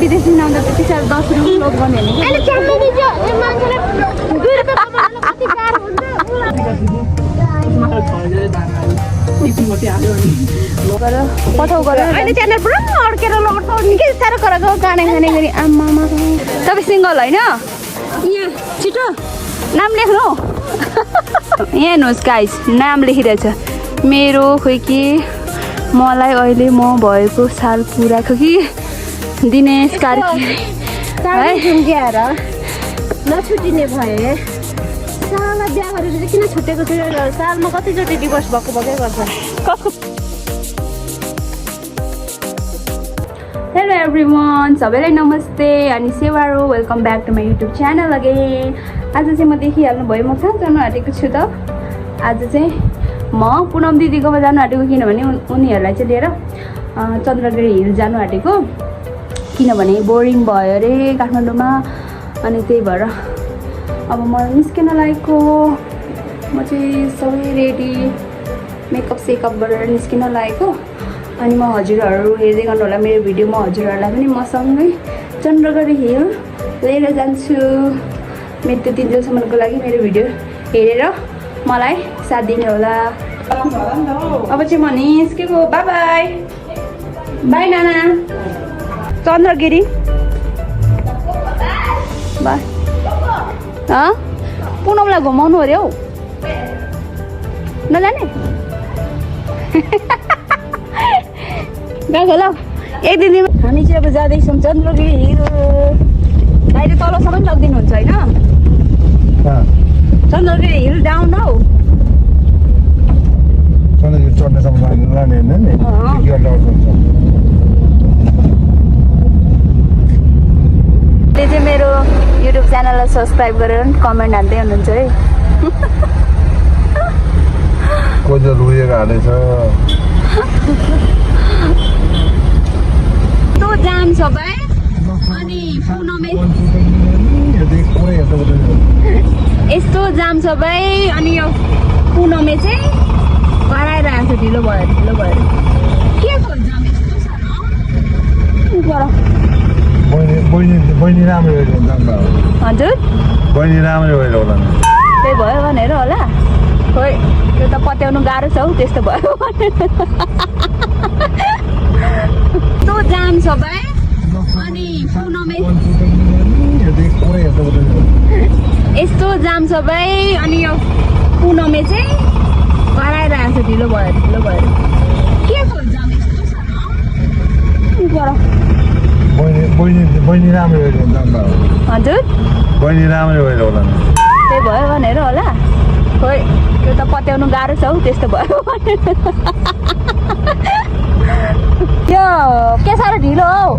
विदेशी नआउँदा त्यति साह्रो 10 रुपियाँ लोभ गर्ने नि अहिले च्याम्मै दिन्छ ए मान्छेले 2 रुपियाँ कमाउन कति गाह्रो हुन्छ पठाउ गरेर अहिले च्यानल पुरा अड्केर लड्छ निकै साह्रो कराको गाना खाने गरी आम्मामा तपाईँ सिङ्गल होइन यहाँ छिटो नाम लेख्नु यहाँ हेर्नुहोस् गाइस नाम लेखिरहेछ मेरो खोइ कि मलाई अहिले म भएको साल पुराको कि दिनेश कार्की है झुम्क्याएर नछुटिने भए सालमा बिहा गरेर चाहिँ किन छुटेको थियो सालमा कतिचोटि डिभोर्स भएको भएकै गर्छ कसको हेलो एभ्रिवान सबैलाई नमस्ते अनि सेवारो welcome back to my YouTube channel again आज चाहिँ म देखिहाल्नु भयो म कहाँ जानु आँटेको छु त आज चाहिँ म पुनम दिदीकोमा जानु आँटेको किनभने उनीहरूलाई चाहिँ लिएर चन्द्रगिरी हिल जानु आँटेको किनभने बोरिङ भयो अरे काठमाडौँमा अनि त्यही भएर अब म निस्किन लागेको म चाहिँ सबै रेडी मेकअप सेकअप गरेर निस्किन लागेको अनि म हजुरहरू हेर्दै गर्नु होला मेरो भिडियो म हजुरहरूलाई पनि मसँगै चन्द्रगिरी हिल लिएर जान्छु मेरो त्यो 3 दिनसम्मको लागि मेरो भिडियो हेरेर मलाई साथ दिनु होला अब चाहिँ म निस्केको by by by Nana Chandragiri by पुनमलाई घुमाउनु अरे हौ नजाने गएको ल एक दिन हामी चाहिँ अब जाँदैछौँ चन्द्रगिरी हिल बाहिर तलसम्म लगिदिनुहुन्छ होइन चन्द्रगिरी हिल डाउन हौ चाहिँ मेरो युट्युब च्यानललाई सब्सक्राइब गरेर कमेन्ट हान्दै हुनुहुन्छ है कोही रुएको हालेछ यस्तो जाम छ भाइ अनि पुनमे यस्तो जाम छ भाइ अनि यो पुनमे चाहिँ कराइरहेको छ ढिलो भयो के को जाम यस्तो साह्रो बहिनी राम्रो हजुर बहिनी राम्रो भएर होला त्यही भयो भनेर होला खोइ त्यो त पत्याउनु गाह्रो छ हौ त्यस्तो भयो यस्तो जाम छ भाइ अनि पुनमे यस्तो जाम छ भाइ अनि यो पुनमे चाहिँ कराइरहेको छ ढिलो भयो के को जाम यस्तो साह्रो बहिनी राम्रो भएर हजुर बहिनी राम्रो भएर होला त्यही भयो भनेर होला खोइ त्यो त पत्याउनु गाह्रो छ हौ त्यस्तो भयो यो के साह्रो ढिलो हौ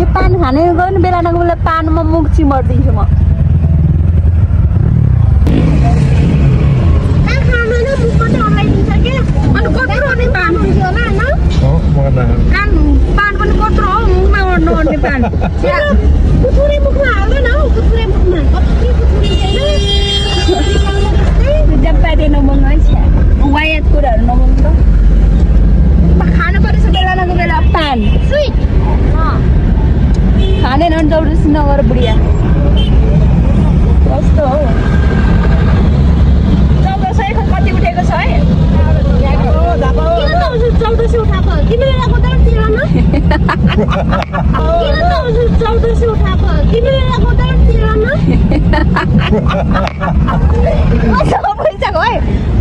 यो पान खाने गर्नु बेला नगएर पानमा मुख चिमर्दिन्छु म पान पनि कत्रो हौ मुखमा ओर्नु ओर्ने पान मुखमा हाल्दैन हौ मुखमा जप्पाटे नबोल्नु है वायात कुराहरू नबोल्नु त खानु पर्छ बेला नगएको बेला पान स्विट खाँदैन जबरजस्ती नगर बुढिया कस्तो हौ 1400 कति उठेको छ है 1400 उठाएको तिमीले ल्याएको त तिरमा किन 1400 उठाएको तिमीले ल्याएको त तिरमा पैसाको है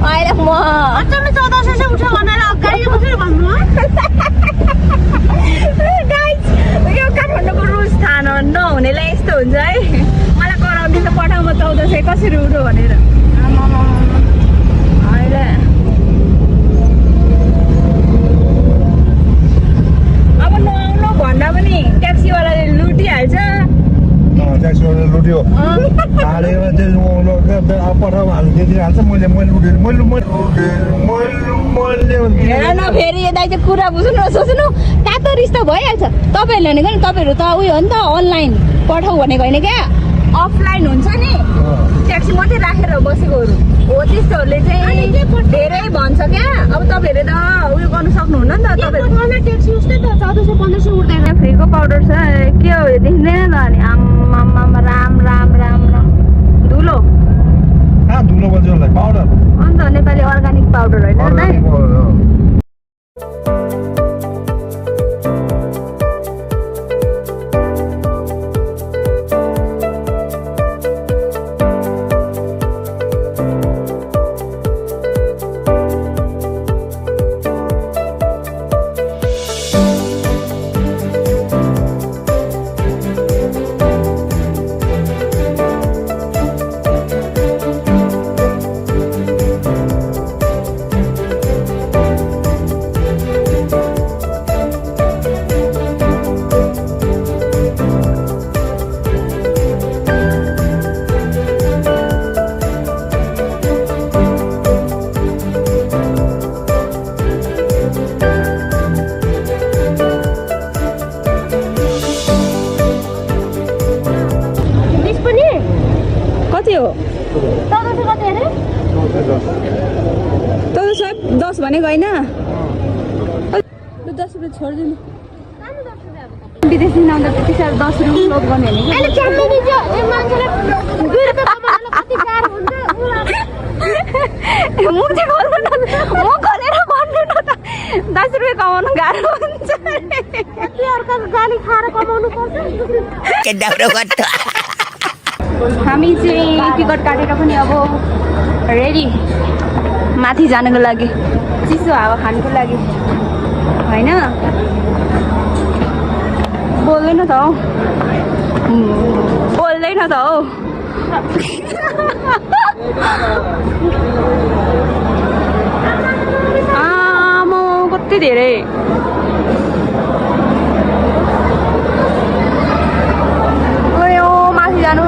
अहिले म अचम्म 1400 उठा भनेर अगाडि कसरी भन्नु गाइस यो काठमाडौँको रुल्स थाहा नहुनेलाई यस्तो हुन्छ है मलाई कराउँदै त पठाउमा 1400 कसरी उठ्यो भनेर अहिले अब नआउनु भन्दा पनि ट्याक्सीवालाले लुटिहाल्छ ट्याक्सीवाला लुट्यो हालेर पठाउ हाल्छ मैले हेर न फेरि यो दाइ चाहिँ कुरा बुझ्नु सोच्नु तातो रिस त भइहाल्छ तपाईँहरूले भनेको नि तपाईँहरू त उयो हो नि त अनलाइन पठाउ भनेको होइन क्या अफलाइन हुन्छ नि ट्याक्सी मात्रै राखेर बसेकोहरू हो त्यस्तोहरूले चाहिँ धेरै भन्छ क्या अब तपाईँहरूले त उयो गर्नु सक्नुहुन्न नि त तपाईँहरू ट्याक्सी उस्तै त 1400 1500 उठ्दैन फ्रीको पाउडर छ के हो यो देखिँदैन त अनि आम्मामा राम राम राम राम धुलो कहाँ धुलो बज्यो होला पाउडर अन्त नेपाली अर्गानिक पाउडर होइन अर्गानिक पाउडर हो। कति हो तपाईँ कति अरे तपाईँ सब 10 भनेको होइन 10 रुपियाँ छोडिदिनु विदेशी नआउँदा त्यति साह्रो 10 रुपियाँ लोभ गर्ने होइन अहिले च्याम्पिनी जो ए मान्छेले 2 रुपियाँ कमाउन कति गाह्रो हुन्छ म चाहिँ गर्नु न म गरेर भन्नु न त 10 रुपियाँ कमाउनु गाह्रो हुन्छ कति अर्काको गाली खाएर कमाउनु पर्छ हामी चाहिँ टिकट काटेर पनि अब रेडी माथि जानको लागि चिसो हावा खानुको लागि होइन बोल्दैन त हौ बोल्दैन त हौ आमा कति धेरै गयो माथि जानु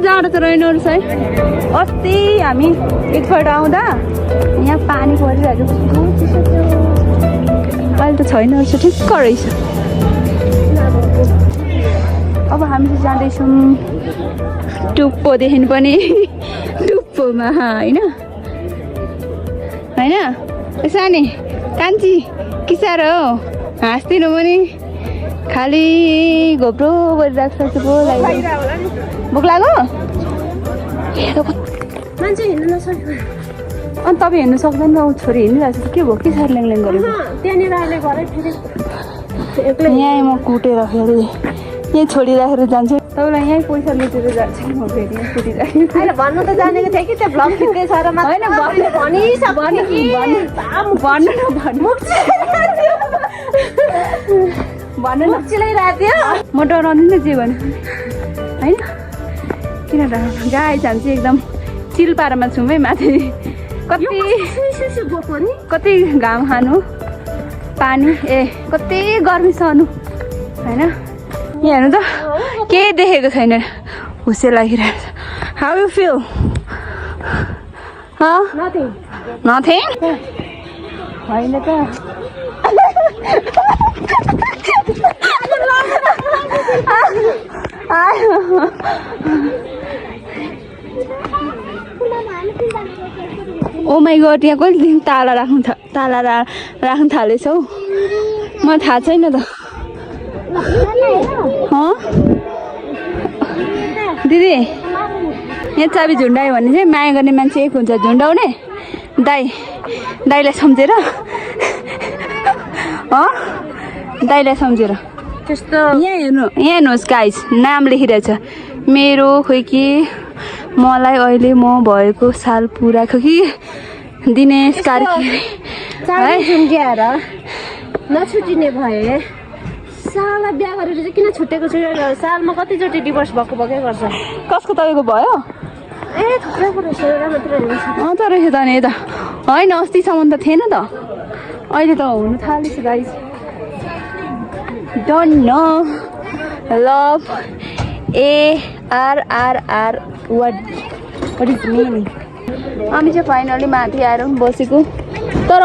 जाडो त रहेन रहेछ है अस्ति हामी एकपल्ट आउँदा यहाँ पानी परिरहेको कस्तो चिसो थियो अहिले त छैन रहेछ ठिक्क रहेछ अब हामी चाहिँ जाँदैछौँ टुप्पोदेखि पनि टुप्पोमा होइन होइन सानी कान्छी के साह्रो हो हाँस्दिनु पनि खालि घोप्रो गरिरहेको छ भोक लाग्यो मान्छे हिँड्न नसक्छ अनि तपाईँ हिँड्नु सक्दैन ऊ छोरी हिँडिरहेको छ के भयो के साह्रो ल्याङ गरेको त्यहाँनिर अहिले घरै फेरि यहीँ म कुटेर फेरि यहीँ छोडिराखेर जान्छु तपाईँलाई यहीँ पैसा लुटेर जान्छु म फेरि यहाँ कुटिराखेँ अहिले भन्नु त जानेको थियो कि त्यो भ्लग खिच्दै छ र होइन भन्नु न भन्नु न चिलाइरहेको थियो म डराउँदिनँ जे भन्नु होइन किन डराउनु गाई जान्छ एकदम चिल पारामा छौँ है माथि कति घाम खानु पानी ए कति गर्मी सहनु होइन यहाँ हेर्नु त केही देखेको छैन हुसे लागिरहेको छ हाउ यु फिल नथिङ होइन त ओ माई गड यहाँ कहिलेदेखि ताला राख्नु थालेछ हौ मलाई थाहा छैन त दिदी यहाँ चाबी झुन्डायो भने चाहिँ माया गर्ने मान्छे एक हुन्छ झुन्डाउने दाइलाई सम्झेर दाइलाई सम्झेर त्यस्तो यहाँ हेर्नुहोस् गाइस नाम लेखिरहेछ मेरो खोइ कि मलाई अहिले म भएको साल पुराको कि दिनेश कार्की चाँडै झुन्ड्याएर नछुटिने भए साला बिहा गरेर चाहिँ किन छुटेको छु सालमा कतिचोटि डिभोर्स भएको भएकै गर्छ कसको तपाईँको भयो ए थुप्रै कुरो छ एउटा मात्रै हुन्छ त रहेछ त नि त होइन अस्तिसम्म त थिएन त अहिले त हुनु थालेछ guys don't know love ARRR what is meaning हामी चाहिँ फाइनली माथि आएर पनि बसेको तर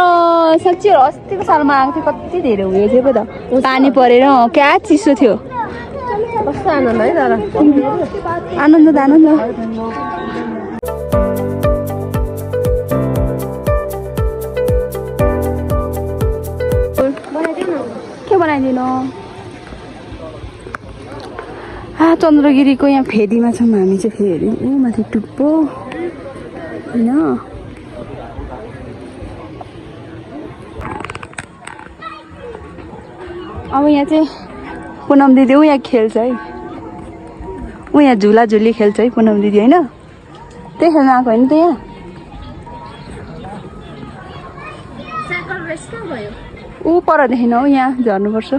साँच्ची अस्तिको सालमा आएको थियो कति धेरै उयो थियो पो त पानी परेर क्या चिसो थियो कस्तो आनन्द है तर आनन्द त आनन्द के बनाइदिनु चन्द्रगिरीको यहाँ फेदीमा छौँ हामी चाहिँ फेरि ऊ माथि टुप्पो होइन अब यहाँ चाहिँ पुनम दिदी ऊ यहाँ खेल्छ है ऊ यहाँ झुला झुली खेल्छ है पुनम दिदी होइन त्यही खेल्न आएको होइन त यहाँ ऊ परदेखि हो यहाँ झर्नुपर्छ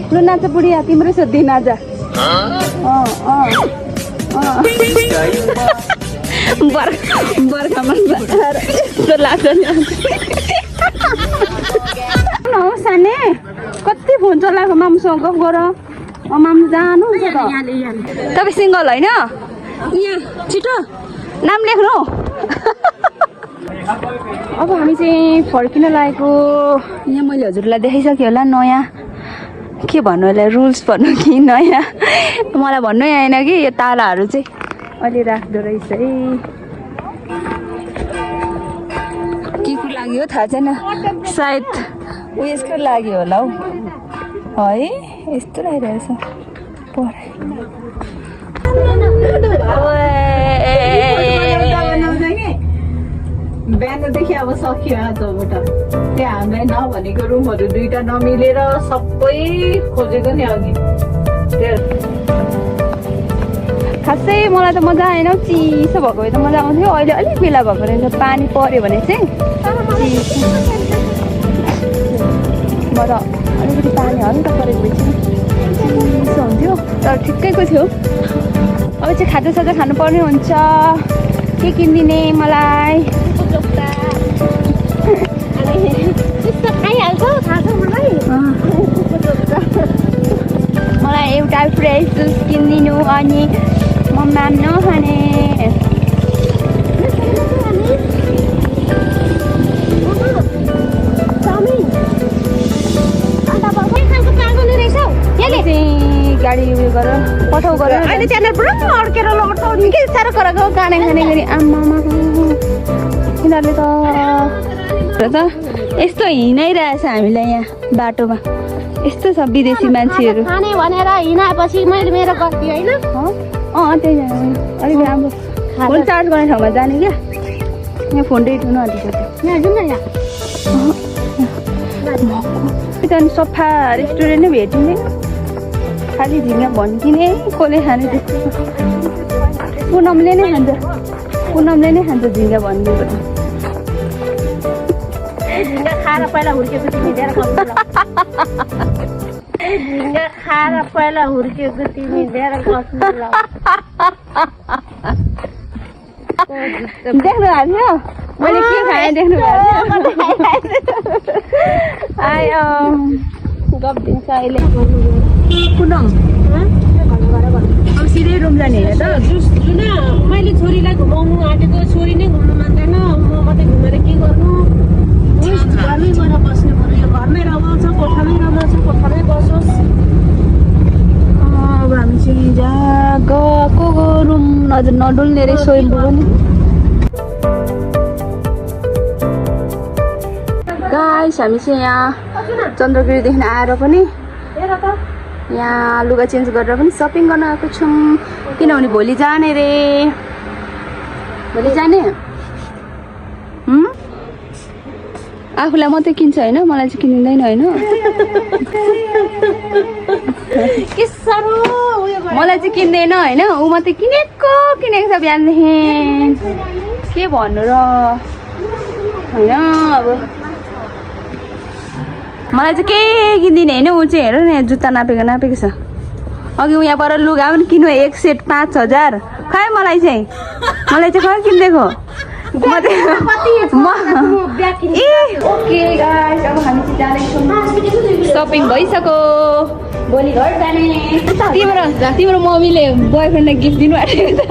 लु नाच बुढिया तिम्रो सोध्दै नाच बर्खामा लाग्छ हौ साने कति फोन चलाएको मामुसँग गफ गर मामु जानुहुन्छ त तपाईँ सिङ्गल होइन यहाँ छिटो नाम लेख्नु अब हामी चाहिँ फर्किन लागेको यहाँ मैले हजुरलाई देखाइसकेँ होला नयाँ के भन्नु होला रुल्स भन्नु कि नयाँ मलाई भन्नै आएन कि यो तालाहरू चाहिँ अहिले राख्दो रहेछ है के को लाग्यो थाहा छैन सायद उयसको लाग्यो होला हौ है यस्तो लागिरहेछ बिहानदेखि अब सकियो आजबाट त्यहाँ हामीलाई नभनेको रुमहरू दुईटा नमिलेर सबै खोजेको नि अघि खासै मलाई त मजा आएन चिसो भएको भए त मजा आउँथ्यो अहिले अलिक बेला भएको रहेछ पानी पऱ्यो भने चाहिँ म त अलिकति पानी हल्का परेको भए चाहिँ चिसो हुन्थ्यो तर ठिक्कैको थियो अब चाहिँ खाजासाजा खानुपर्ने हुन्छ के किनिदिने मलाई मलाई एउटा फ्रेस जुस किनिदिनु अनि म म्याम नखाने गाडी उयो गर पठाउ गर अहिले त्यहाँनिर पुरा अड्केर लड्छ निकै साह्रो कराएको गाना खाने गरी आमामा तिनीहरूले त यस्तो हिँडाइरहेछ हामीलाई यहाँ बाटोमा यस्तो छ विदेशी मान्छेहरू खाने भनेर हिँडाएपछि मैले मेरो गल्ती होइन त्यही अलिक राम्रो फोन चार्ज गर्ने ठाउँमा जाने क्या यहाँ फोन रेट हुनु आँटेको यहाँ जाउँ न यहाँ अनि सफा रेस्टुरेन्ट नै भेटिने खालि झिङ्गा भन्किने कसले खाने त्यस्तो पुनमले नै खान्छ झिङ्गा भनिदिएको त झिङ्गा खाएर पहिला हुर्केको तिमी दिएर झिङ्गा खाएर पहिला हुर्केको तिमी दिएर कस्तो देख्नु भएको थियो मैले के खाएँ देख्नु भएको आयो गफ दिन्छ अहिले पुनम अब सिधै रुम जाने होइन त जुन मैले छोरीलाई घुमाउनु आँटेको छोरी नै घुम्नु मान्दैन म मात्रै घुमेर के गर्नु घरमै गएर बस्नु पर्यो घरमै रमाउँछ कोठामै बसोस् अब हामी चाहिँ जहाँ गएको रुम नडुल्ने रे स्वयम्भू पनि गाइस हामी चाहिँ यहाँ चन्द्रगिरीदेखि आएर पनि यहाँ लुगा चेन्ज गरेर पनि सपिङ गर्न आएको छौँ किनभने भोलि जाने रे भोलि जाने आफूलाई मात्रै किन्छ होइन मलाई चाहिँ किनिँदैन होइन के साह्रो उयो भयो। मलाई चाहिँ किन्दैन होइन ऊ मात्रै किनेको छ बिहानदेखि के भन्नु र होइन अब मलाई चाहिँ केही किन्दिनँ होइन ऊ चाहिँ हेर न जुत्ता नापेको छ अघि ऊ यहाँबाट लुगा पनि किन्नु एक सेट 5,000 खै मलाई चाहिँ खै किनिदिएको ओके गाइस अब हामी चाहिँ जाँदैछौँ सपिङ भइसक्यो भोलि घर जाने तिम्रो मम्मीले बोयफ्रेन्डलाई गिफ्ट दिनु आँटेको